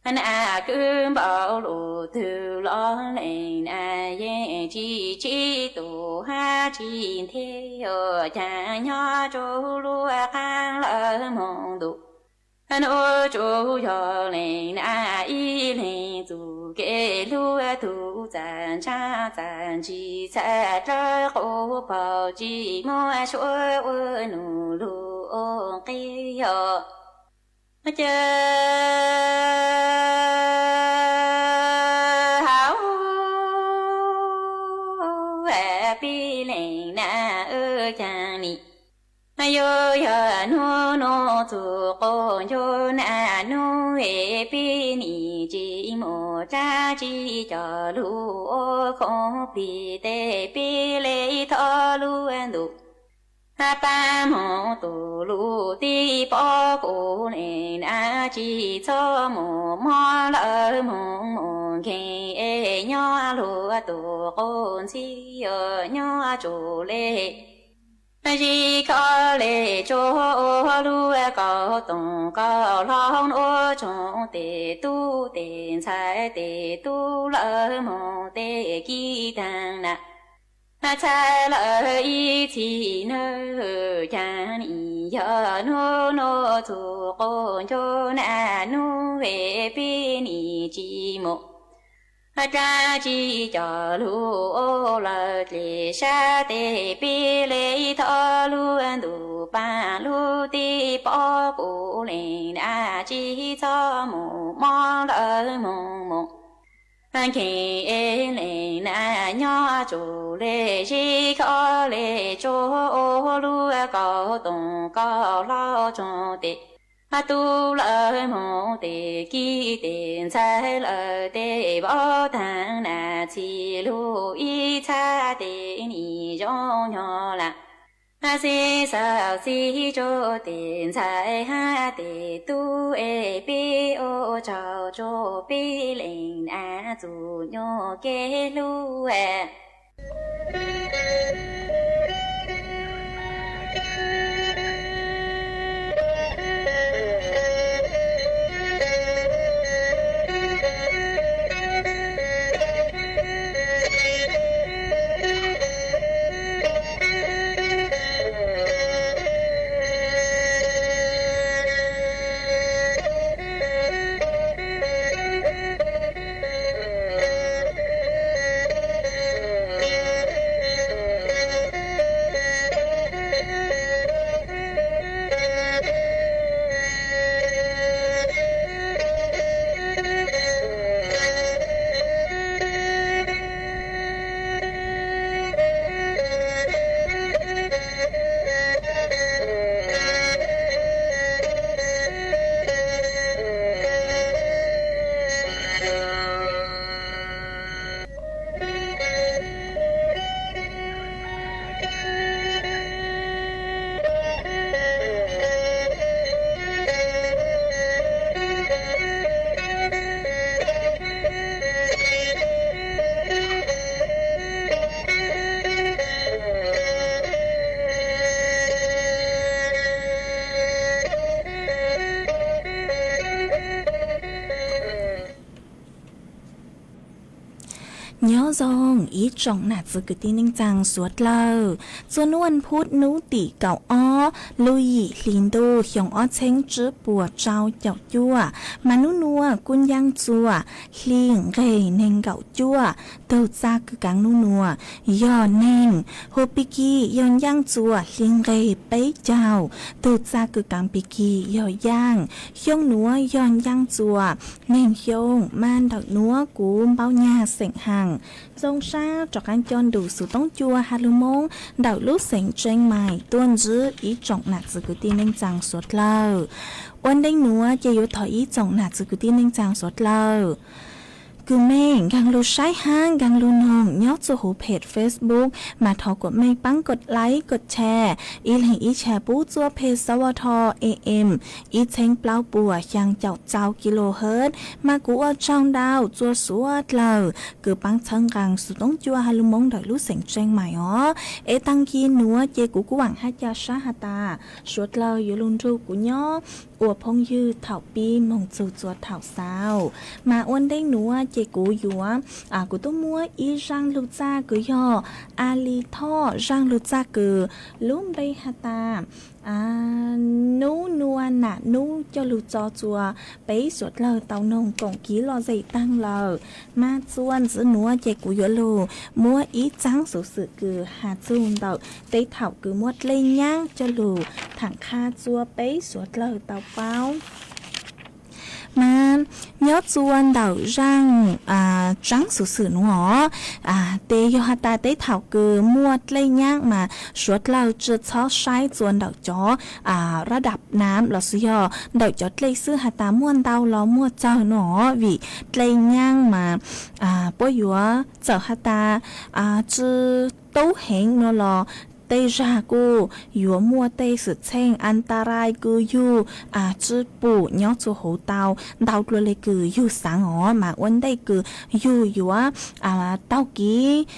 Na kwv npaum lus twg los leej na yeej tsis tsim tus hab tsis nthe, caag nyob tsuj lub qaab lawv moog ntuj. Nuav tsuj yog leej na ib leeg txuj kev hlub tug txav ntshaav txav ntshis txhaj dlawb qub paug tsis muaj suav ua nub lug ua nqi yog ca hauv peb leej na wb caag nim. Yuav yog nub nub txug quas ncuj na nub es peb nim tsis mus dlaab tsi coj lug ua khoom plig tes peb le thov lub ntuj pab moog tu lub teb pob kuv leej na tsis txhob mus mob lawv moog mus nkeeg es nyob luag tug quas ntxhib yuav nyob tsuj le zig kho le tsuj ua lub kaum toom kaum hlau ua tsoom tes tub tes ntxhais tes tub lawv moog tes kib taag na txhaj lawm ib txhis nawb. Caag nim yog nub nub txug quas ncuj na nub es peb nim tsis mus dlaab tsi coj lug ua lawv dlej sab tes peb le thov lub ntuj paab lub teb pob kuv leej na tsis txhob mus mob lawv moog mus nkeeg es leej na nyob tsuj le zig kho le tsuj ua lub kaum toom kaum hlau tsoom tes tub lawv moog tes kib tes ntxhais lawv tes vaub taag na txhij lug ib txhab tes nim zoo nyob lam xib xav xib tsuj tes ntxhais hab tes tub es peb ua tsaug tsuj peb leej na txuj nyuj kev hlub Nyob zoo ib tsoom nam txiv kwv tij neej tsaa suav dlawg. Txuas nub vas phuv nub tim kaum ob lub yim hli ntuj xyoo ob txheeb tsib puas rau caum cuaj, mas nub nuav kuj ncaaj txuas hli nqeg neeg nkaum cuaj. Tug txaj kws kaav nub nuav yog neeg hu Pig Kig, yog ncaaj txuas hli nqeg peb caug. Tug txaj kws kaav Pig Kig yog yaaj. Xyoo nuav yog ncaaj txuas neeg xyoo, mas ntawm nuav kuv Npaub Nyag xeem Haas zoo sab rov qaab coj nrug xuv toob cua has lug Moob ntawm lub xeev Tseeb Mais tuaj ntsib ib tsoom nam txiv kwv tij neej tsaa suav dlawg. Ua ntej nuav ces yuav thov ib tsoom nam txiv kwv tij neej tsaa suav dlawg, kws mej nkaag lug saib hab nkaag lug noog nyob txuj huv peg Facebook, mas thov kuas mej paab kod like kod share, ib leeg ib share pub txuj peg S W T A M ib txheeb plaub puas xyaa caum txaus kilohertz. Mas kuv ua tsaug ntau txuj suav dlawg kws paab txhawb nqaa xuv toob cua has lug Moob ntawm lub xeev Tseeb Mais os. Es taag kig nuav ces kuv kuj vaam hab ca sab has tas suav dlawg yuav lug nrug kuv nyob ua phooj ywg thaum pib moog txug txua thaum xaus. Mas ua ntej nuav ces kuv yuav, kuv tub muab ib zaaj lug txaj kws yog Ali Thoj zaaj lug txaj kws lub npe has tas Nub Nua Nam Nub coj lug tso txua peb suav dlawg tau noog koom kiv lom zem taag lawm. Mas txua ntxiv nuav ces kuv yuav lug muab ib txaab xuv xwm kws has txug ntawm tej thaum kws muaj dlej nyaab coj lug thaam qha txua peb suav dlawg tau paub. Mas nyob txua ntawm zaaj tsaab xuv xwm nuav os, tes yog has tas tej thaum kws muaj dlej nyaab mas suav dlawg tsi txhob saib txua ntawm cov rab dam nam lossis yog ntawm cov dlej xwb has tas muaj ntau los muaj tsawg nuav os, vim dlej nyaab mas puab yuav txawm has tas tsi tub heev nuav los tej zag kuj yuav muaj tej xwm txheej a nta rai kws yug tsi pum nyob txua huv tau ntau dlua le kws yug xaav os. Mas ua ntej kws yug yuav taug kiv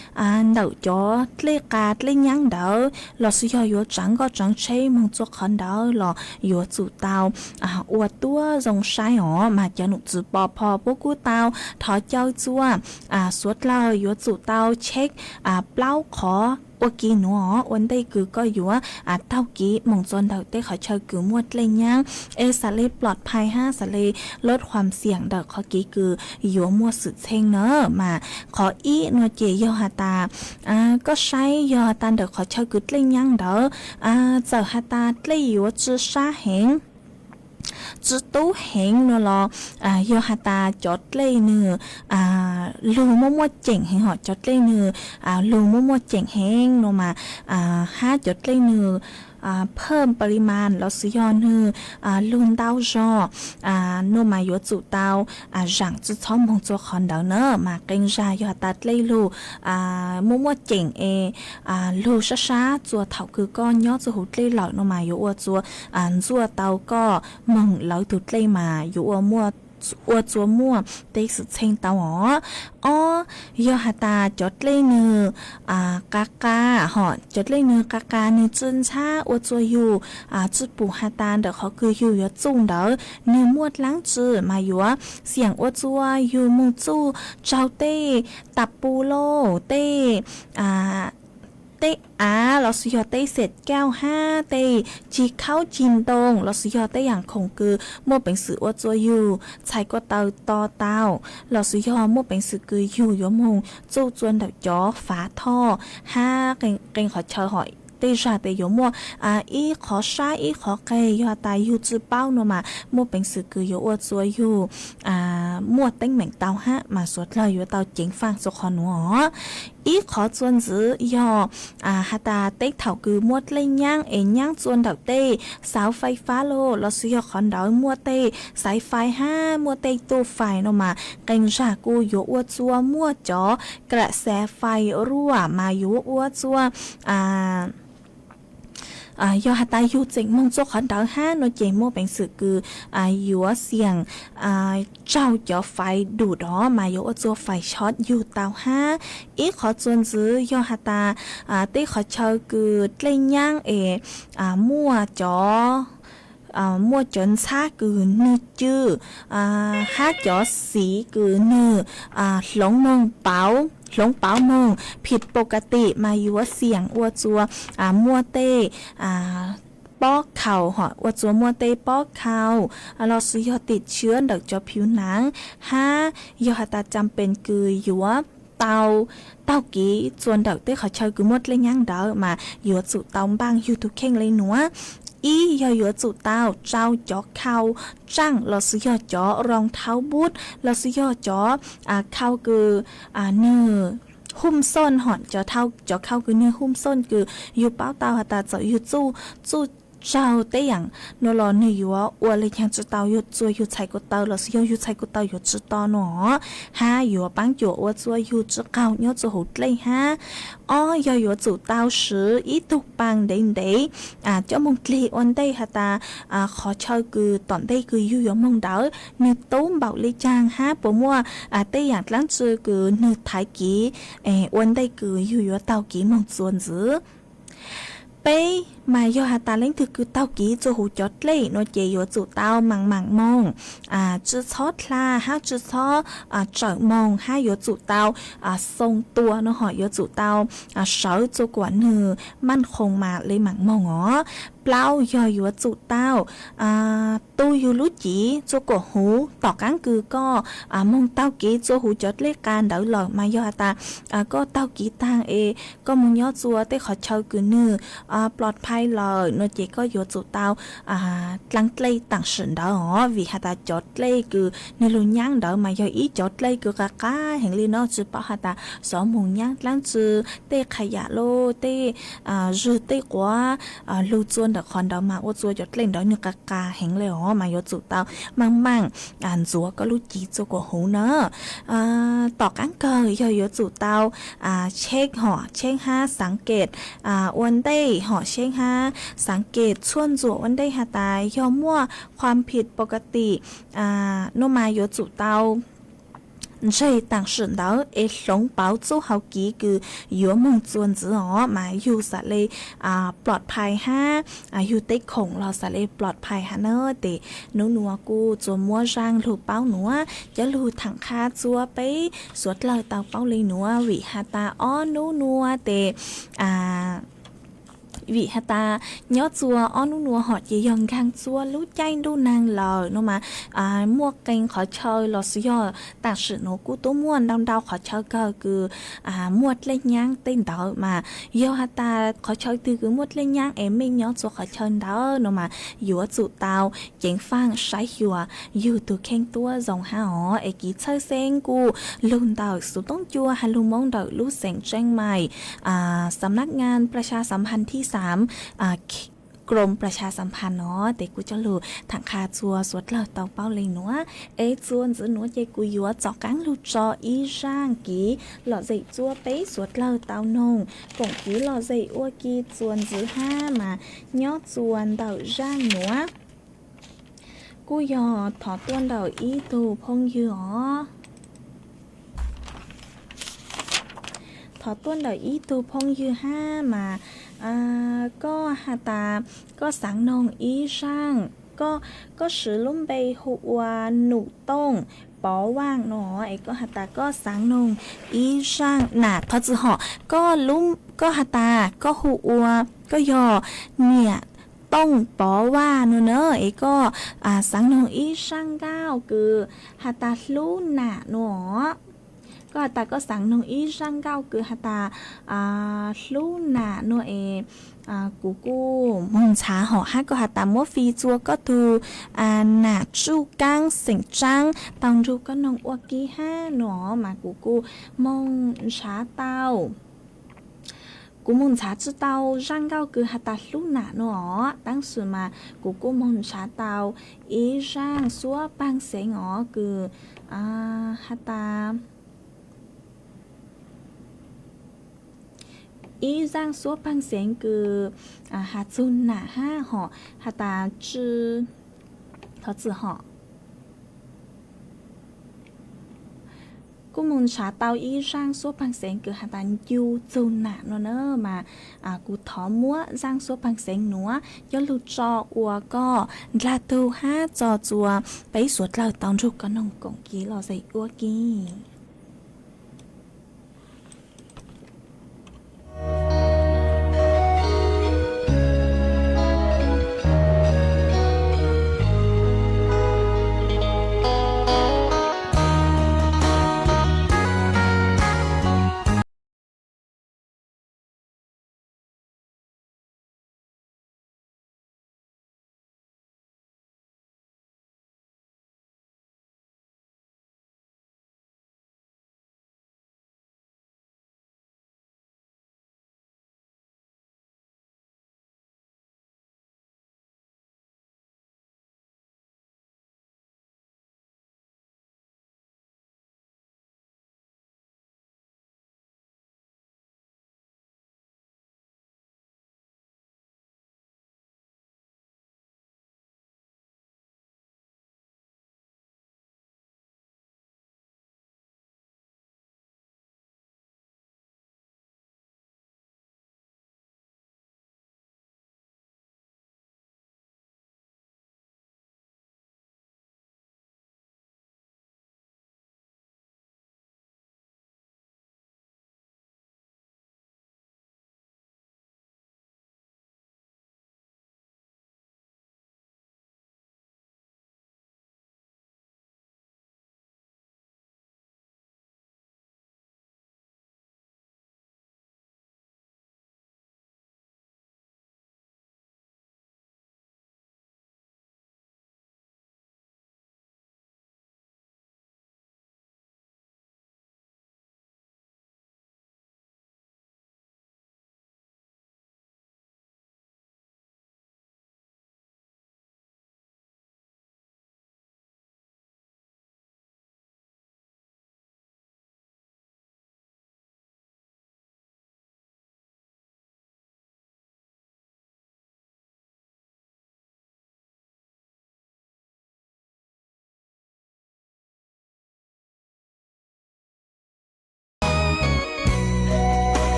ntawm cov dlej qas dlej nyaab ntawd lossis yog yuav tsaav nkoj tsaav tsheb moog txua qhov ntawd los yuav tsum tau ua tuab zoo saib os. Mas cov num tswv Pov Phos puab kuj tau thov caw txua suav dlawg yuav tsum tau check plaub qhov ua ke nuav os. Ua ntej kws koj yuav taug kiv moog txua ntawm tej qhov chaw kws muaj dlej nyaab es xaav le plom phai hab xaav le lub huam xiam ntawm qhov kev kws yuav muaj xwm txheej na. Mas qhov ib nuav ces yog has tas koj saib yog has tas ntawm qhov chaw kws dlej nyaab ntawd txawm has tas dlej yuav tsi sab heev tsi tub heev nuav los yog has tas cov dlej nwg lug muaj muaj ceem heev hom, cov dlej nwg lug muaj muaj ceem heev nuav mas hab cov dlej nwg phaj palimas lossis yog nwg lug ntau zog nuav mas yuav tsum tau zaam tsi txhob moog txua qhov ntawd na. Mas qee zag yog has tas dlej lug muaj muaj ceem es lug sab sab txua thaum kws koj nyob txua huv dlej lawm nuav mas yuav ua txua ntxuaj tau koj moog lawv tug dlej mas yuav ua txua muaj tej xwm txheej tau os. Ob, yog has tas cov dlej nwg qa qa hom, cov dlej nwg qa qa nwg tsi ntxhab ua txua yug tsi pum has tas ntawm qhov kws yug yuav txuj ntawd nwg muaj dlaab tsi mas yuav xiam ua txua yug moog txuj raug tej tas pu lauj, tej tej av lossis yog tej xet kauj hab tej cig khaub cig ntoo lossis yog tej yaam khoom kws muaj peev xwm ua txua yug txhais ko taw to tau lossis yog muaj peev xwm kws yug yuav moog txuj txua ntawm cov fav thoj hab qee qhov chaw hom. Tej zag tes yuav muaj ib qhov sab ib qhov qeg, yog has tas yug tsi paub nuav mas muaj peev xwm kws yuav ua txua yug muaj teeb meem tau hab mas suav dlawg yuav tau ceev faaj txua qhov nuav os. Ib qhov txua ntxiv yog has tas teb thaum kws muaj dlej nyaab es nyaab txua ntawm tej xauv fais fab lauj lossis yog qhov ntawd muaj tej xaiv fais hab muaj tej tuj fais nuav mas qee zag kuj yuav ua txua muaj cov kram xav fais ruaj mas yuav ua txua yog has tas yug tseem moog txua qhov ntawd hab nuav ces muaj peev xwm kws yuav xiam raug cov fais dum dov mas yuav ua txua fais xyov yug tau hab. Ib qhov txua ntxiv yog has tas tej qhov chaw kws dlej nyaab es muaj cov muaj cov ntxhab kws nwg cw hab cov xiv kws nwg hloov moog pauv, hloov pauv moog phim pau ka tim mas yuav xiam ua txua muaj tej pob khau hom, ua txua muaj tej pob khau lossis yog tim tshiab ntawm cov phiv naav hab yog has tas cam pees kws yuav tau taug kev txua ntawm tej qhov chaw kws muaj dlej nyaab ntawd mas yuav tsum tau npaaj yug tug kheej le nuav. Ib yog yuav tsum tau tsau cov khau tsaaj lossis yog cov rau thauv npub lossis yog cov khau kws nwg hum xooj hom, cov khau kws nwg hum xooj kws yug paub tau has tas txawm yug txuj txuj raug tej yaam nuav los nwg yuav ua le caag tsi tau, yug txua yug txhais ko taw lossis yog yug txhais ko taw yuav tsi to nuav hab yuav paab cuam ua txua yug tsi qaug nyob txua huv dlej hab. Ob yog yuav tsum tau swv ib tug paas ntev ntev coj moog dleg ua ntej has tas qhov chaw kws tom ntej kws yug yuav moog ntawd nwg tub npaum le caag hab puas muaj tej yaam dlaab tsi kws nwg thaiv kev ua ntej kws yug yuav taug kev moog txua ntxiv. Peb Mas yog has tas leej twg kws taug kev txua huv cov dlej no ces yuav tsum tau maam maam moog, tsi txhob dlha hab tsi txhob tsawm moog hab yuav tsum tau xoo tua no hom yuav tsum tau sawv txua kuam nwg maaj qhoo mas le maam moog os. Plaub yog yuav tsum tau tu yug lub cev txua kuam huv. Tom qaab kws koj moog taug kev txua huv cov dlej qa ntawd lawm mas yog has tas koj taug kev taag es koj moog nyob txua tej qhov chaw kws nwg plot phai lawm no ces koj yuav tsum tau dlaab dlej taam sim ntawd os, vim has tas cov dlej kws nwg lug nyaab ntawd mas yog ib cov dlej kws qas qas heev le no, tsi paub has tas xyov moog nyaab dlaab tsi, tej qha yam los tej zwg tej quav lug txua ntawm qhov ntawd mas ua txua cov dlej ntawd nwg qas qas heev le os, mas yuav tsum tau maaj maaj ntxuav koj lub cev txua kuam huv na. Tom qaab kawg yog yuav tsum tau check hom check hab xaav kem ua ntej hom check hab xaav kem txhua ntxuam ua ntej has tas yog muaj qhuam phim pov ka tim no mas yuav tsum tau ntseg taam sim ntawd es hloov pauv txuj hauv kev kws yuav moog txua ntxiv os, mas yug xav le plot phai hab yug tej khoom los xav le plot phai hab na. Tes nub nua kuj txua muab zaaj lug paub nuav, coj lug thaam qha txua peb suav dlawg tau paub le nuav, vim has tas ob nub nua tes vim has tas nyob txua ob nub nua hom ces yog nkaag txua lub caij ntuj naag lawm no mas muaj qee qhov chaw los yog taam sim nuav kuj tub muaj ntau ntau qhov chaw kawg kws muaj dlej nyaab tej ntawd mas yog has tas qhov chaw twg kws muaj dlej nyaab es mej nyob txua qhov chaw ntawd no mas yuav tsum tau ceev faaj saib xyuas yug tug kheej tuab zoo hab os. Es kev txhawj xeeb kuj lug ntawm xuv toob cua has lug moo ntawm lub xeev Tseeb Maim, xam nab ngaa plas xya xam phas thib xam krom plas xya xam phas no, tes kuj coj lug thaam qha txua suav dlawg tau paub le nuav. Es txua ntxiv nuav ces kuv yuav tsom qaab lug tso ib zaaj kev lom zem txua peb suav dlawg tau noog koom kev lom zem ua ke txua ntxiv hab mas nyob txua ntawm zaaj nuav kuj yog thov tuaj ntawm ib tug phooj ywg os. Thov tuaj ntawm ib tug phooj ywg hab mas koj has tas koj xaav noog ib zaaj, koj siv lub npe hu ua Num Tooj Pov Vaaj no es koj has tas koj xaav noog ib zaaj nam thov txim hom, koj has tas koj hu ua, koj yog Niam Tooj Pov Vaaj no na es koj xaav noog ib zaaj nkauj kws has tas hlub nam no. Koj has tas koj xaav noog ib zaaj nkauj kws has tas hlub nam no es kuv kuj moog ntxhaav hom hab koj has tas muab fij txua koj tug nam tsuj kaab xeem tsaab tau nrug koj noog ua ke hab no mas kuv kuj moog ntxhaav tau. Kuv moog ntxhaav tsi tau zaaj nkauj kws has tas hlub nam no os, tab sis mas kuv kuj moog ntxhaav tau ib zaaj suab paag xeev os kws has tas ib zaaj suab paag xeev kws has txug nam hab hom has tas tsi, thov txim hom. Kuj moog ntxhaav tau ib zaaj suab paag xeev kws has tas ncu txug nam no na mas kuv thov muab zaaj suab paag xeev nuav coj lug tso ua koj ndlag tug hab tso txua peb suav dlawg tau nrug koj noog koom kev lom zem ua ke.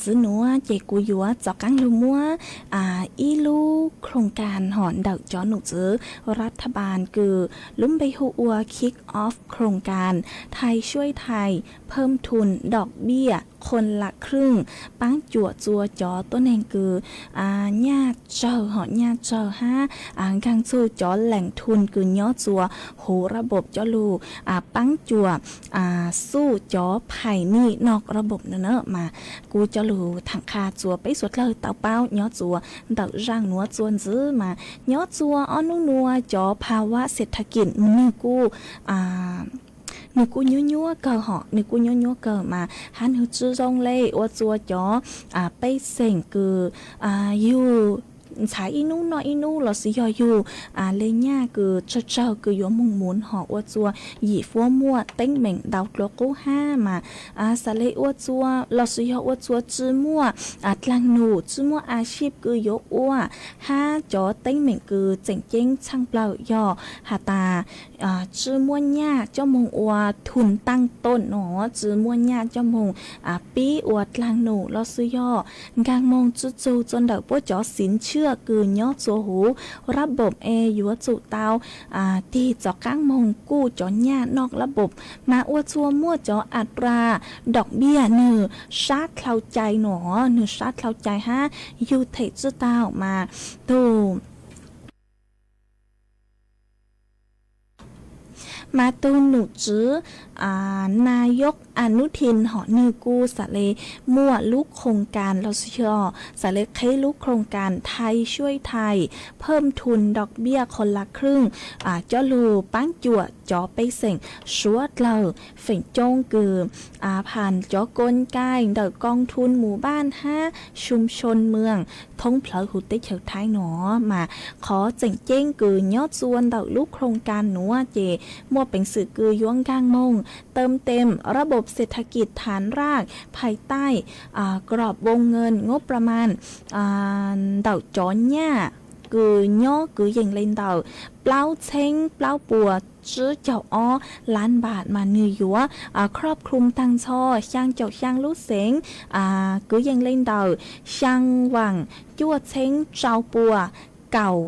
Xwb nuav ces kuv yuav rov qaab lug muab ib lub โครงการ hom ntawm cov nom tswv รัฐบาล kws lub npe hu ua Kick Off โครงการ ไทยช่วยไทย เพิ่มทุนดอกเบี้ยคนละครึ่ง paab cuam rua cov tuab neeg kws nyaj tsawg hom nyaj tsawg hab nkaag txug cov leem thun kws nyob rua huv ระบบ coj lug paab cuam xuj cov phais nij noj ระบบ nuav na mas kuv coj lug thaam qha rua peb suav dlawg tau paub nyob rua ntawm zaaj nuav rua ntxiv mas nyob rua ob nub nuav cov ภาวะเศรษฐกิจ nwg kuj nwg kuj nyuab nyuab kawg hom nwg kuj nyuab nyuab kawg mas hab nwg tsi zoo le ua rua cov pej xeem kws yug ntxhais ib nub noj ib nub los sis yog yug le nyaj kws tsawg tsawg kws yuav moog mus hom ua rua yim fuab muaj teeb meem ntau dlua qub hab mas xav le ua rua los sis yog ua rua tsi muaj dlaag num tsi muaj a sib kws yuav ua hab cov teeb meem kws tseem ceeb tshaaj plawg yog has tas tsi muaj nyaj coj moog ua thun taaj toom no tsi muaj nyaj coj moog pib ua dlaag num los sis yog nkaag moog tsi txug rua ntawm puab cov สินเชื่อ kws nyob rua huv ระบบ es yuav tsum tau tig rov qaab moog kuj cov nyaj noj ระบบ mas ua rua muaj cov อัตราดอกเบี้ย nwg sab dlhau cai no nwg sab dlhau cai hab yug them tsi tau mas tug mas tug nom tswv นายก อนุทิน hom nwg kuj xav le muaj lub โครงการ los sis yog xav le qheb lub โครงการ ไทยช่วยไทย เพิ่มทุนดอกเบี้ยคนละครึ่ง coj lug paab cuam cov pej xeem suav dlawg feem coob kws ผ่าน cov กลไก ntawm กองทุนหมู่บ้าน hab ชุมชนเมือง thoob plawg huv teb chaws Thaib no mas qhov tseem ceeb kws nyob rua ntawm lub โครงการ nuav ces muaj peev xwm kws yuav nkaag moog เติมเต็มระบบเศรษฐกิจฐานราก ภายใต้กรอบวงเงินงบประมาณ ntawm cov nyaj kws nyob kwv yees le ntawm plaub txheeb plaub puas tsib caug ob lab npaam mas nwg yuav ครอบคลุม taag nrho xyaa caum xyaa lub xeev kwv yees le ntawm xyaa vaam cuaj txheeb rau puas kaum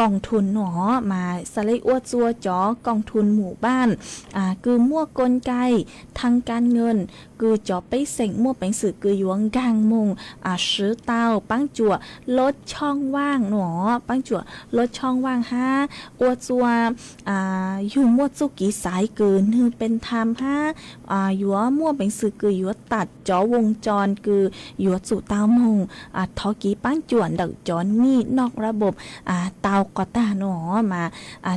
กองทุน no mas xav le ua rua cov กองทุนหมู่บ้าน kws muaj กลไก ทางการเงิน kws cov pej xeem muaj peev xwm kws yuav nkaag moog swv tau paab cuam ลดช่องว่าง no paab cuam ลดช่องว่าง hab ua rua yug muaj txuj kev xaiv kws nwg เป็นธรรม hab yuav muaj peev xwm kws yuav ตัด cov วงจร kws yuav tsum tau moog thov kev paab cuam ntawm cov nij noj ระบบ tau qhov tag no mas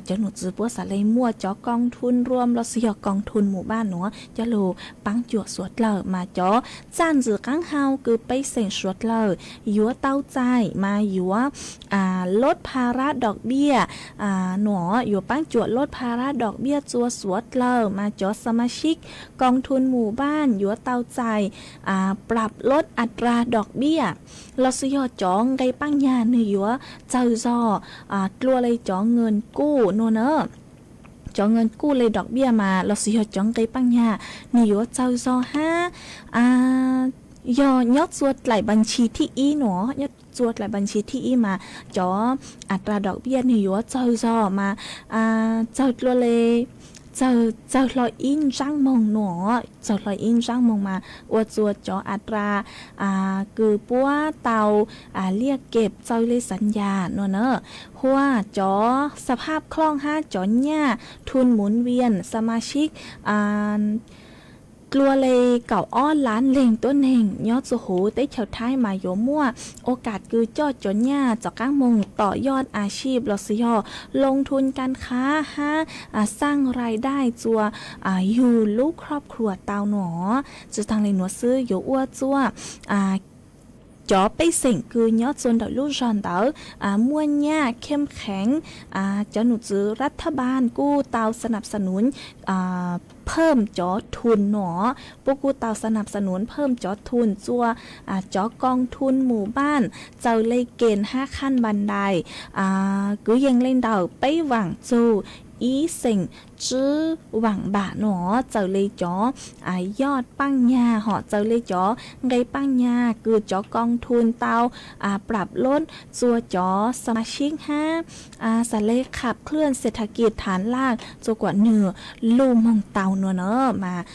cov nom tswv puab xav le muaj cov กองทุนรวม los sis yog กองทุนหมู่บ้าน no coj lug paab cuam suav dlawg mas cov txaj ntxwv qaab hau kws pej xeem suav dlawg yuav tau txais mas yuav ลดภาระดอกเบี้ย no yuav paab cuam ลดภาระดอกเบี้ย rua suav dlawg mas cov สมาชิกกองทุนหมู่บ้าน yuav tau txais ปรับลดอัตราดอกเบี้ย los sis yog cov nqe paaj nyag nwg yuav txawg zog dlua le cov เงินกู้ no na cov เงินกู้ le ดอกเบี้ย mas los sis yog cov nqe paaj nyag nwg yuav txawg zog hab yog nyob rua dlaim บัญชีที่หนึ่ง no nyob rua dlaim บัญชีที่หนึ่ง mas cov อัตราดอกเบี้ย nwg yuav txawg zog mas txawg dlua le txawg hlo ib ntsaab moog no txawg hlo ib ntsaab moog mas ua rua cov อัตรา kws puab tau เรียกเก็บ txawg le สัญญา no na huaj cov สภาพคล่อง hab cov nyaj ทุนหมุนเวียน สมาชิก dlua le kaum ob lab leeg tuab neeg nyob rua huv teb chaws Thaib mas yuav muaj โอกาส kws coj cov nyaj rov qaab moog ต่อยอดอาชีพ los sis yog ลงทุนการค้า hab สร้างรายได้ rua yug lub ครอบครัว tau no. Tsi taag le nuav xwb yuav ua rua cov pej xeem kws nyob rua ntawm lub zog ntawd muaj nyaj kheej kheev. Cov nom tswv รัฐบาล kuj tau สนับสนุน phawm cov thun no, puab kuj tau สนับสนุน phawm cov thun rua cov กองทุนหมู่บ้าน txawg le kee hab ขั้นบันได kwv yees le ntawm peb vaam txug ib xeem tswb vaam npam no, txawm le cov yoj paaj nyag hom txawm le cov nqe paaj nyag kws cov koo thun tau prab loj txua cov xa ma sib hab xav le khab khwj xes tha kis thav laj txua kuam nwg luj moog tau nua na mas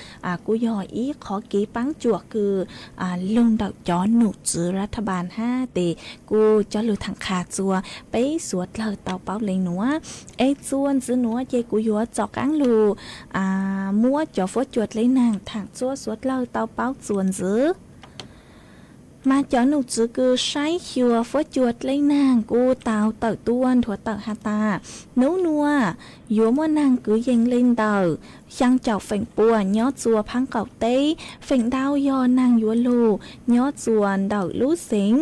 kuj yog ib qhov kev paab cuam kws lug ntawm cov num tswv lathabas hab tes kuj coj lug thaam qha txua peb suav dlawg tau paub le nuav. Es txua ntxiv nuav ces kuv yuav tsom qaab lug muab cov fuab cua dleb naag thaam txua suav dlawg tau paub txua ntxiv. Mas cov num tswv kws saib xyuas fuab cua dleb naag kuj tau tawm tuaj nthuav tawm has tas, nub nua yuav muaj naag kwv yees le ntawm xyaa caum feem pua nyob txua Phaab Qaum teb, feem ntau yog naag yuav lug nyob txua ntawm lub xeev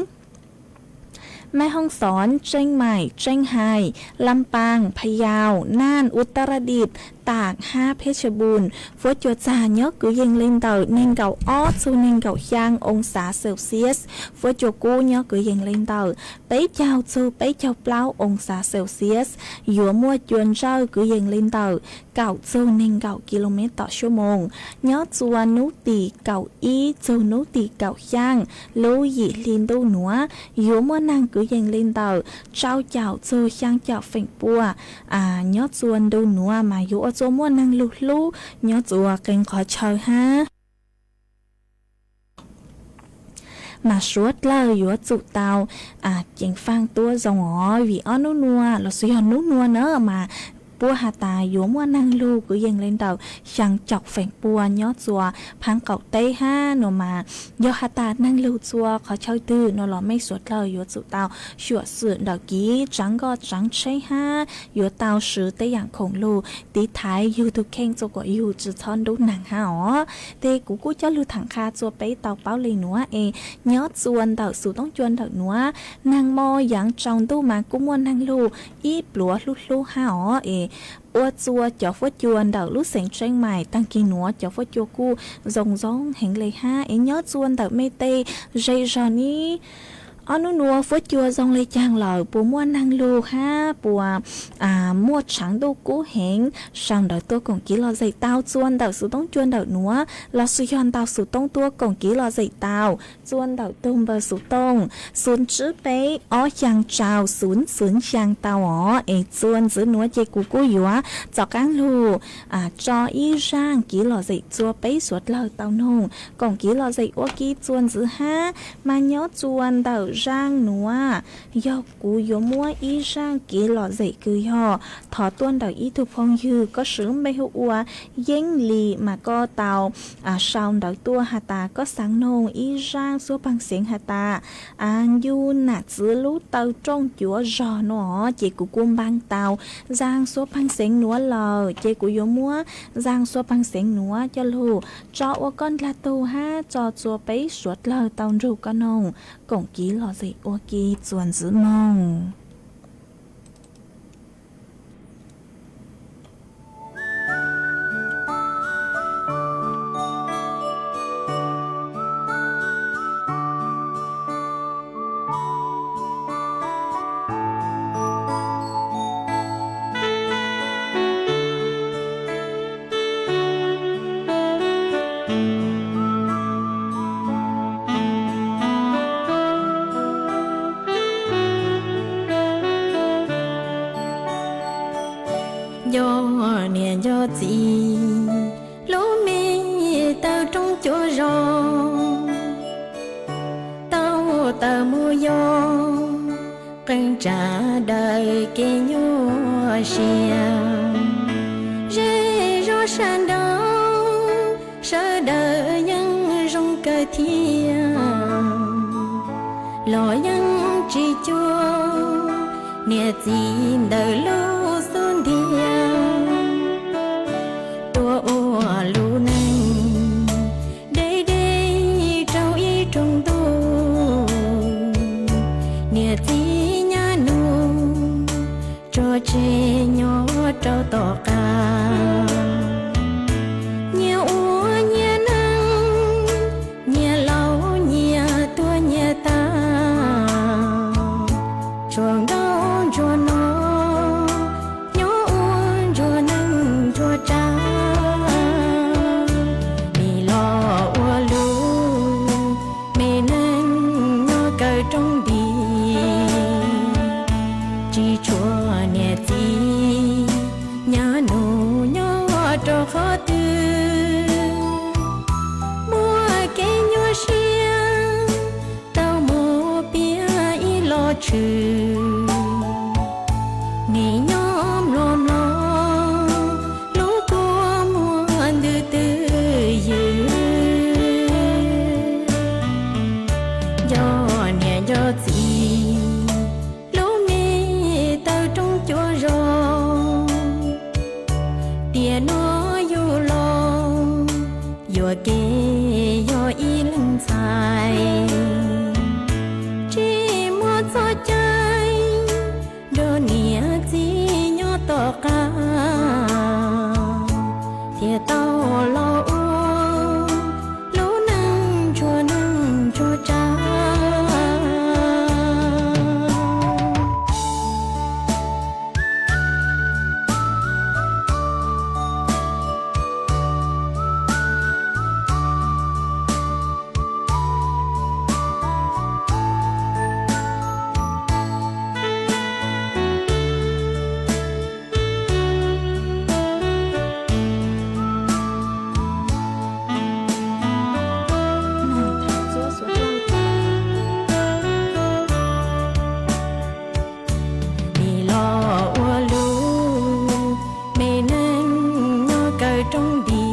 Maj Hooj Xov, Tseej Maim, Tseej Hais, Lam Paas, Pha Yau, Naj, Utaradis, Tam hab Phej Xa Npus. Fuab cua txag nyob kwv yees le ntawm neeg nkaum ob txug neeg nkaum xyaa oo xav Celsius. Fuab cua kub nyob kwv yees le ntawm peb caug txug peb caug plaub oo xav Celsius. Yuav muaj cua ntsawj kwv yees le ntawm kaum txug neeg nkaum kilomev tom suab moos nyob txua nub tim kaum ib txug nub tim kaum xyaa lub yim hli ntuj nuav. Yuav muaj naag kwv yees le ntawm rau caum txug xyaa caum feem pua nyob txua ntu nuav mas yuav ua txua muaj naag lug hlub nyob txua qee qhov chaw hab. Mas suav dlawg yuav tsum tau ceev faaj tuab zoo os, vim ob nub nua lossis yog nub nua na mas puab has tas yuav muaj naag lug kwv yees le ntawm xyaa caum feem pua nyob txua Phaab Qaum teb hab nua mas yog has tas naag lug txua qhov chaw twg nua los mej suav dlawg yuav tsum tau xyuam xim ntawm kev tsaav nkoj tsaav tsheb hab yuav tau swv tej yaam khoom lug tiv thaiv yug tug kheej txua kuam yug tsi txhob ntub naag hab os. Tes kuv kuj coj lug thaam qha txua peb tau paub le nuav es nyob txua ntawm xuv toob cua ntawm nuav, naag mo yaav tsaus ntuj mas kuj muaj naag lug ib pluav hlub hlub hab os es ua txua cov fuab cua ntawm lub xeev Tseeb Maim taag kig nuav cov fuab cua kuj zoo zoo heev le hab es nyob txua ntawm mej tej zej zog ni ob nub nua fuab cua zoo le caag lawm puas muaj naag lug hab puas muaj tshaav ntuj kub heev sau ntawv tuaj koom kev lom zem tau txua ntawm xuv toob cua ntawm nuav lossis yog ntau xuv toob tuaj koom kev lom zem tau txua ntawm tug npawb xuv tooj xu tsib peb ob xyaa rau xu xu xyaa tau os es txua ntxiv nuav ces kuv kuj yuav txaus qaab lug tso ib zaaj kev lom zem txua peb suav dlawg tau noog koom kev lom zem ua ke txua ntxiv hab. Mas nyob txua ntawm zaaj nuav yog kuv yuav muab ib zaaj kev lom zem kws yog thov tuaj ntawm ib tug phooj ywg koj swv lub npe hu ua Yeeb Lis mas koj tau sau ntawv tuaj has tas koj xaav noog ib zaaj xuab paag xeev has tas ncu nam txwv lub taw rooj cuav zog nuav ces kuv kuj npaaj tau zaaj xuab paag xeev nuav lawm ces kuv yuav muab zaaj xuab paag xeev nuav coj lug tso ua koj ndlag tug hab tso txua peb suav dlawg tau nrug koj noog koom kev lom zem ua ke txua ntxiv moog. Nco niam nco txiv, lub me taw roob cuav zog, tau taws mus yos, qee tsa daws kev nyuaj siab. Zej zos sab nraud sawv daws yeej zoo kawg thiab, los yeej tsis cuag niam txiv ntawm lub xub ntiag. Tuaj ua lub neej deb deb rau ib rooj ntuj, niam txiv nyab nus tso tseg nyob rau tom qab. Nyias ua nyias neej, nyias laus nyias tuag nyias tas. Tsuas nkauj ntsuag no nyob ua ntsuag qhov twg, muaj kev nyuaj siab tau mus piav ib los tshwm. Nim nyob mlom mlom lub kua muag ntws twj ywm, nco niam nco txiv lub me taw roob cua zos. Tiam no yug los yuam kev yog ib leeg ntxhais, tsis muaj txoj cai nrog niam txiv nyob tom qab, thiaj tau los ua lub neej ntsuag neej ntsuag tsav. Nim los ua lub me neej nyob kaw roob nti,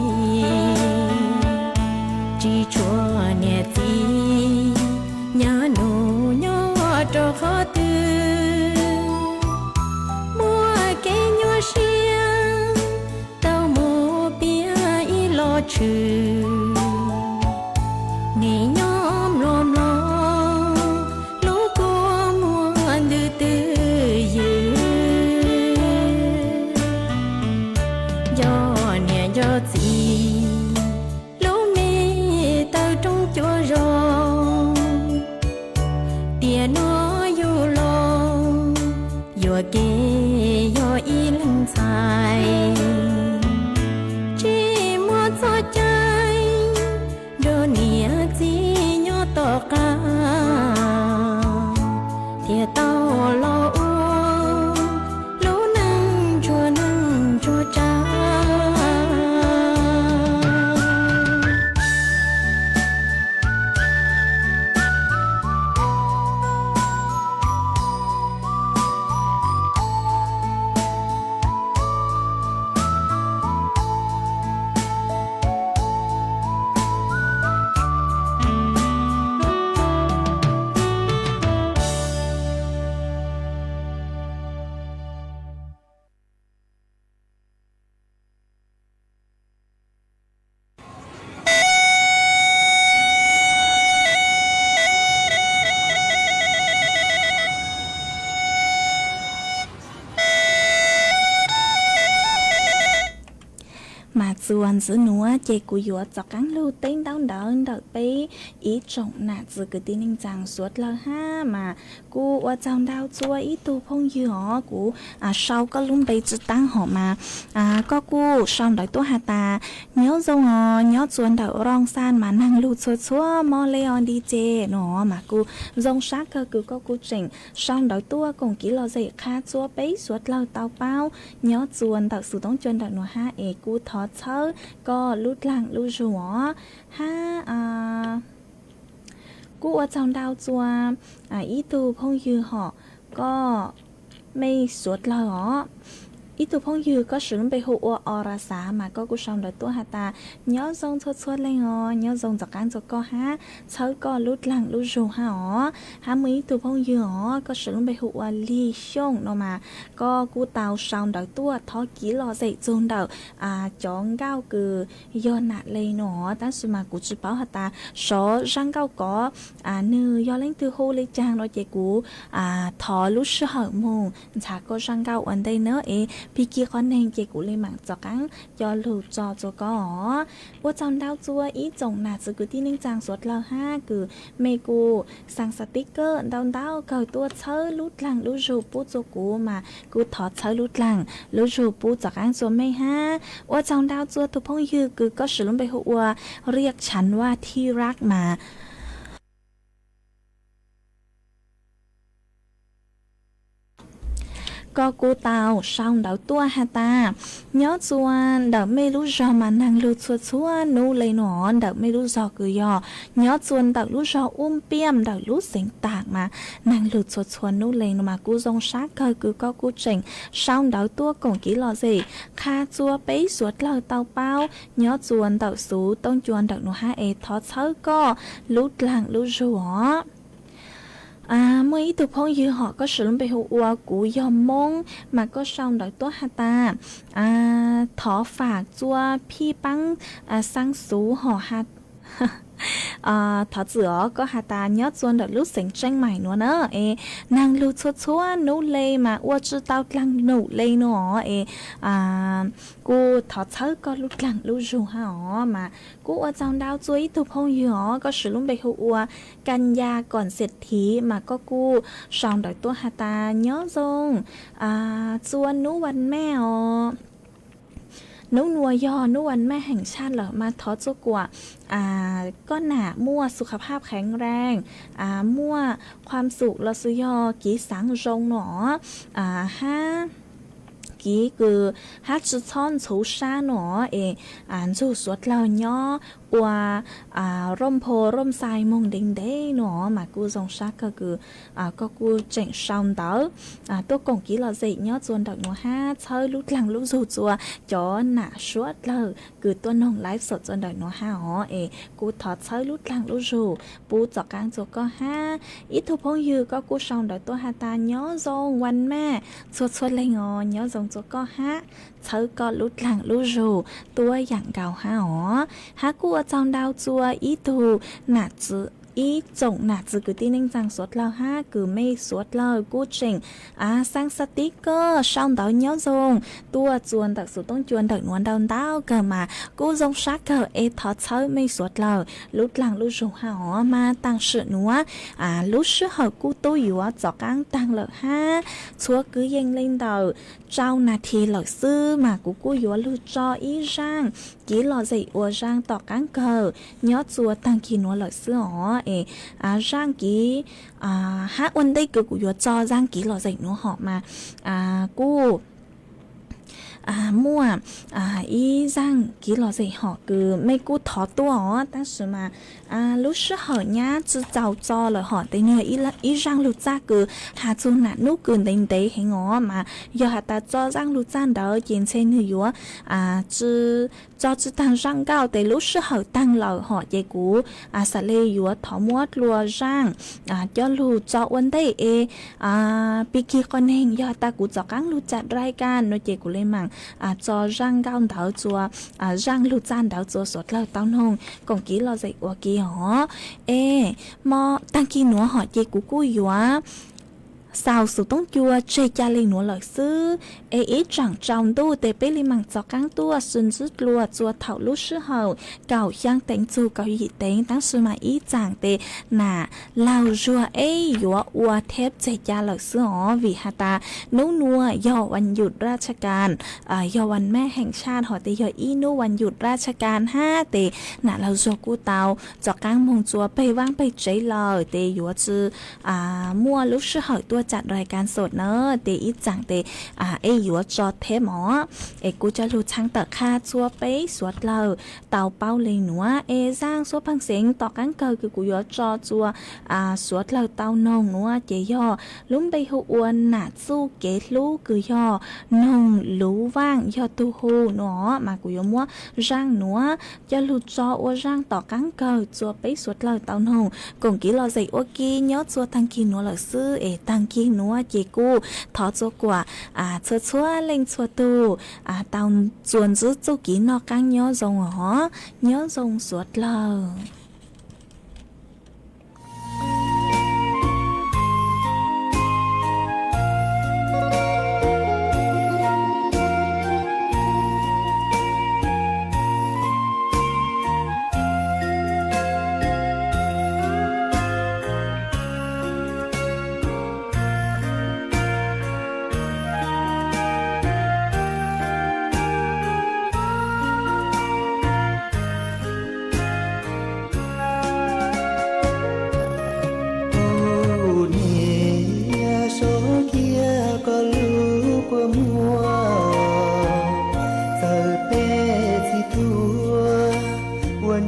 tsis tshuav niam txiv nyav nus nyob rau qhov twg, muaj kev nyuaj siab tau mus piav ib los tshwm. Nim nyob mlom mlom lub kua muag ntws twj ywm, nco niam nco txiv lub me taw roob cua zos. Tiam no yug los yuam kev yog ib leeg ntxhais, tsis muaj txoj cai nrog niam txiv nyob tom qab, thiaj tau los ua lub neej ntsuag neej ntsuag tsav. Mas txuas ntxiv nuav ces kuv yuav rov qaab lug teb ntaub ntawv ntawm peb ib tsoom nam txiv kwv tij neej tsaa suav dlawg hab. Mas kuj ua tsaug ntau txug ib tug phooj ywg os, kuv sau koj lub npe tsi taab hov mas koj kuj sau ntawv tuaj has tas nyob zoo os, nyob txuas ntawm Rooj Xaj mas naag lug txhua txhua mob le os nti ces no mas kuj zoo sab kawg kws koj kuj tseem sau ntawv tuaj koom kev lom zem qha txug peb suav dlawg tau paub nyob txuas ntawm xwm toob cua ntawm nuav hab. Es kuj thov txhawb koj lub dlaag lub zug os hab. Kuj ua tsaug ntau txug ib tug phooj ywg hom koj mej suav dlawg os. Ib tug phooj ywg koj swv lub npe hu ua Ora Xav mas koj kuj sau ntawv tuaj has tas nyob zoo txhua txhua leej os, nyob zoo rov qaab txug koj hab, txhawb koj lub dlaag lub zug hab os. Hab muaj ib tug phooj ywg os koj swv lub npe hu ua Lig Xyooj no mas koj kuj tau sau ntawv tuaj thov kev lom zem txug ntawm cov nkauj kws yog nam le no, tab sis mas kuv tsi paub has tas sov zaj nkauj kov nwg yog leej twg hu le caag no ces kuv thov lub sij hawm moog ntxhaav koj zaj nkauj ua ntej na es pig kig qhov neeg ces kuv le maam rov qaab co lug tso txug koj os. Ua tsaug ntau txug ib tsoom nam txiv kwv tij neej tsaa suav dlawg hab kws mej kuj xaa xav tib kawm ntau ntau kawg tuaj txhawb lub dlaag lub zug pub txug kuv mas kuv thov txhawb lub dlaag lub zug pub rov qaab txug mej hab. Ua tsaug ntau txug tug phooj ywg kws koj swv lub npe hu ua Riaj Tshav Vaj Thi Rak mas Koj kuj tau sau ntawv tuaj has tas, nyob txua ntawm mej lub zog mas neeg lug txhua txhua nub le no, ntawm mej lub zog kws yog nyob txua ntawm lub zog Ub Piaj ntawm lub xeev Taam mas neeg lug txhua txhua nub le no mas kuj zoo sab kawg kws koj kuj tseem sau ntawv tuaj koom kev lom zem qha txua peb suav dlawg tau paub nyob txua ntawm xuv toob cua ntawm nuav hab es thov txhawb koj lub dlaag lub zug os. Muaj ib tug phooj ywg hom koj siv lub npe hu ua kuv yog Moob mas koj sau ntawv tuaj has tas, thov fam txua phij paab xaab xuv hom has thov txwm os, koj has tas nyob txua ntawm lub xeev Tseeb Mais nuav na, es neeg lug txhua txhua nub le mas ua tsi tau dlaag num le no es kuj thov txhawb koj lub dlaag lub zug hab os. Mas kuj ua tsaug ntau txua ib tug phooj ywg os koj siv lub npe hu ua Kanya Koom Xiam Thiv mas koj kuj sau ntawv tuaj has tas nyob zoo txua nub vas mej os. Nub nuav yog nub vas mej heev tshaj lawm mas thov txua kuam koj nam muaj xu khav phaj kheev reeg, muaj khuam xum los sis yog kev xaav zoo no hab kev kws hab tsi txhob ntxhuv sab no es ntxug suav dlawg nyob ua rooj nphua rooj xais moog ntev ntev no mas kuj zoo sab kawg kws koj kuj tseem sau ntawv tuaj koom kev lom zem nyob txua ntawm nuav hab txhawb lub dlaag lub zug txua cov nam suav dlawg kws tuaj noog live xom txua ntawm nuav hab os. Es kuj thov txhawb lub dlaag lub zug pub tom qaab txua koj hab. Ib tug phooj ywg koj kuj sau ntawv tuaj has tas nyob zoo vas mej txhua txhua leeg os, nyob zoo txua koj hab, txhawb koj lub dlaag lub zug tuab yaam nkaus hab os. Hab kuj ua tsaug ntau txua ib tug nam txiv, ib tsoom nam txiv kwv tij neej tsaa suav dlawg hab kws mej suav dlawg kuj tseem xaab xab tib koj sau ntawv nyob zoo tuaj txua ntawm xuv toob cua ntawm nuav ntau ntau kawg mas kuj zoo sab kawg es thov txhawb mej suav dlawg lub dlaag lub zug hab os. Mas taam sim nuav lub sij hawm kuj tub yuav tom qaab taag lawm hab txhua kwv yees le ntawm rau nas this lawm xwb mas kuv kuj yuav lug tso ib zaaj kev lom zem ua zaaj tom qaab kawg nyob txua taag kis nuav lawm xwb os. Es zaaj kev hab ua ntej kws kuv yuav tso zaaj kev lom zem nuav hom mas kuj muaj ib zaaj kev lom zem hom kws mej kuj thov tuaj os, tab sis mas lub sij hawm nyab tsi txaus tso lawm hom tes nwg ib zaaj lug txaj kws has txug nam nub kws ntev ntev heev os mas yog has tas tso zaaj lug txaj ntawd ces ntshe nwg yuav tsi tso tsi taag zaaj nkauj tes lub sij hawm taag lawm hom ces kuv xaav le yuav thov muab dlua zaaj coj lug tso ua ntej es pig kig qhov neeg yog has tas kuv tom qaab lug tsa dai kas no ces kuv le maam tso zaaj nkauj ntawd txua zaaj lug txaj ntawd txua suav dlawg tau noog koom kev lom zem ua ke os. Es taag kis nuav hom ces kuv kuj yuav xaus xuv toob cua tseg ca le nuav lawm xwb. Es ib tsaam tsaus ntuj tes peb le maam tom qaab tuaj sib ntsib dlua txua thaum lub sij hawm kaum xyaa teev txug kaum yim teev, tab sis mas ib tsaam tes nam laug zuag eb yuav ua theb tseg ca lawm xwb os, vim has tas nub nuav yog vas yum raj tsha kas, yog vas mej heev tshaj hom tes yog ib nub vas yum raj tsha kas hab tes nam laug zuag kuj tau tom qaab moog txua peg vaaj peg tsev lawm tes yuav tsi muaj lub sij hawm tuaj tsa dai kas xom na, tes ib tsaam tes eb yuav tso theb mos. Es kuv coj lug txhab tawm qha txua peb suav dlawg tau paub le nuav es zaaj xuab pheej xeev tom qaab kawg kws kuv yuav tso txua suav dlawg tau noog nuav ces yog lub npe hu ua nam txuj kev hlub kws yog noog luv vaaj yog tug hu nuav mas kuv yuav muab zaaj nuav coj lug tso ua zaaj tom qaab kawg txua peb suav dlawg tau noog koom kev lom zem ua ke nyob txua taag kis nuav lawm xwb. Es taag kis nuav ces kuj thov txua kuam txhua txhua leej txhua tug tau txuas ntsib txuj kev noj qaab nyob zoo os, nyob zoo suav dlawg.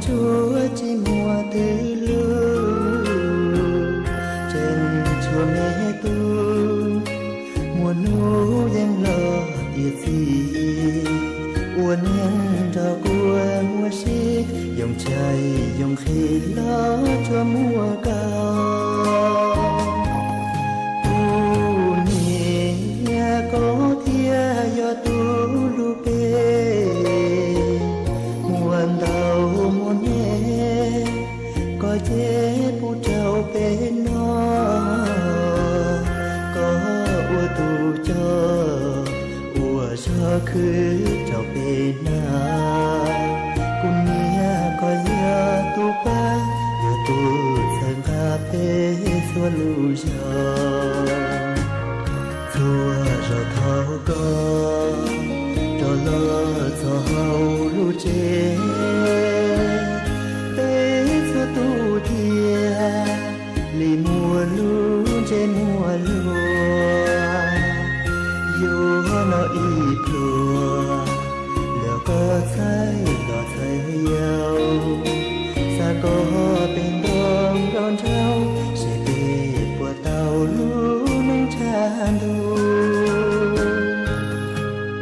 Tshuav tsis muaj twg lub, tseem tshuav me tub. Muaj hnub yeej los tiam txiv, ua neeg nrog kua muaj sib, yoo tshais yoo nqhis los tsuas muaj koj. Kuv niam, koj thiaj yog tus hlub peb. Muaj ntau muaj me, koj ces pub rau peb noj. Koj ua tus coj, ua zog khwv rau peb hnav. Kuv niam, koj yog tus pab, yog tus txhawb nqa peb txhua lub zog. Txhua zaus thaum koj rov los txog hauv lub tsev, peb txhua tus thiaj li muaj lub ntsej muag luag. Yuav noj ib pluag, los koj txhawj los txhawj yau, xa koj pem nroog nrog nraug, seb peb puas tau lub neej tshav ntuj.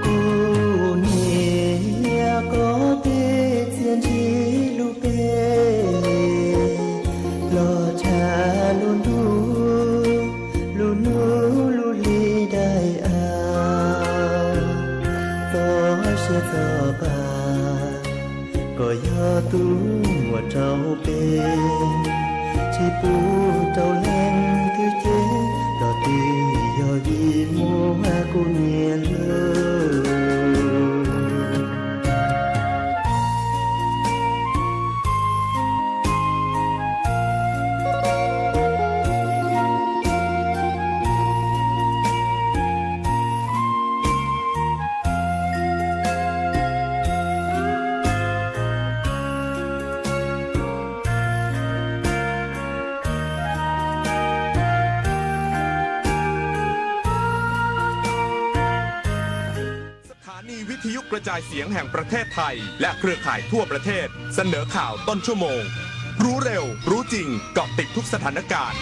Kuv niam, koj tej txiaj ntsig hlub peb, los tshaj lub ntuj, lub hnub lub hli daim av. Txoj sia txoj pa, koj yog tus muab rau peb, tsis pub rau leej twg cem, los twb yog vim muaj kuv niam hlub.สถานีวิทยุกระจายเสียงแห่งประเทศไทยและเครือข่ายทั่วประเทศเสนอข่าวต้นชั่วโมง รู้เร็ว รู้จริง เกาะติดทุกสถานการณ์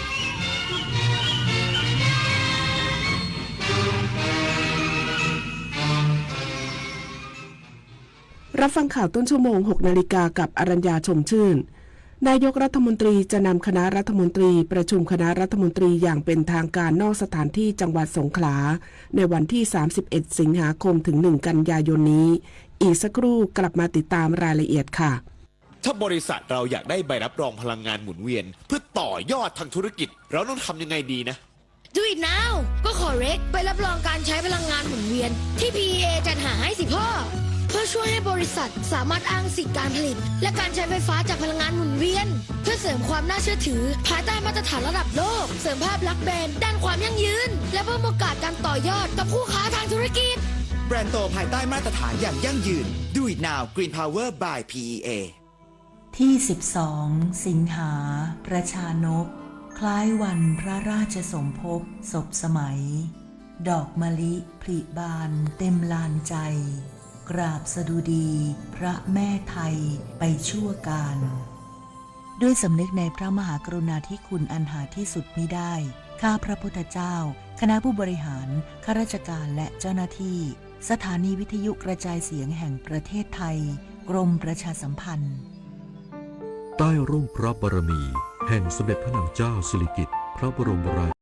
รับฟังข่าวต้นชั่วโมง หกนาฬิกา กับอรัญญา ชมชื่น นายกรัฐมนตรีจะนำคณะรัฐมนตรีประชุมคณะรัฐมนตรีอย่างเป็นทางการนอกสถานที่จังหวัดสงขลา ในวันที่ สามสิบเอ็ด สิงหาคม ถึง หนึ่ง กันยายนนี้ อีกสักครู่กลับมาติดตามรายละเอียดค่ะ ถ้าบริษัทเราอยากได้ใบรับรองพลังงานหมุนเวียนเพื่อต่อยอดทางธุรกิจ เราต้องทำยังไงดีนะ Do it now ก็ขอ rec ใบรับรองการใช้พลังงานหมุนเวียนที่ พีอีเอ จัดหาให้สิพ่อ เพื่อช่วยให้บริษัทสามารถอ้างสิทธิ์การผลิต และการใช้ไฟฟ้าจากพลังงานหมุนเวียน เพื่อเสริมความน่าเชื่อถือภายใต้มาตรฐานระดับโลก เสริมภาพลักษณ์แบรนด์ด้านความยั่งยืน และเพิ่มโอกาสการต่อยอดกับคู่ค้าทางธุรกิจ แบรนด์โตภายใต้มาตรฐานอย่างยั่งยืน Do it now Green Power by พีอีเอ ที่ สิบสอง สิงหา ประชานก คล้ายวันพระราชสมภพสบสมัย ดอกมะลิผลิบานเต็มลานใจ กราบสดุดีพระแม่ไทยไปชั่วกาล ด้วยสำนึกในพระมหากรุณาธิคุณอันหาที่สุดมิได้ ข้าพระพุทธเจ้า คณะผู้บริหาร ข้าราชการ และเจ้าหน้าที่ สถานีวิทยุกระจายเสียงแห่งประเทศไทย กรมประชาสัมพันธ์ ใต้ร่มพระบารมีแห่งสมเด็จพระนางเจ้าสิริกิติ์ พระบรมรา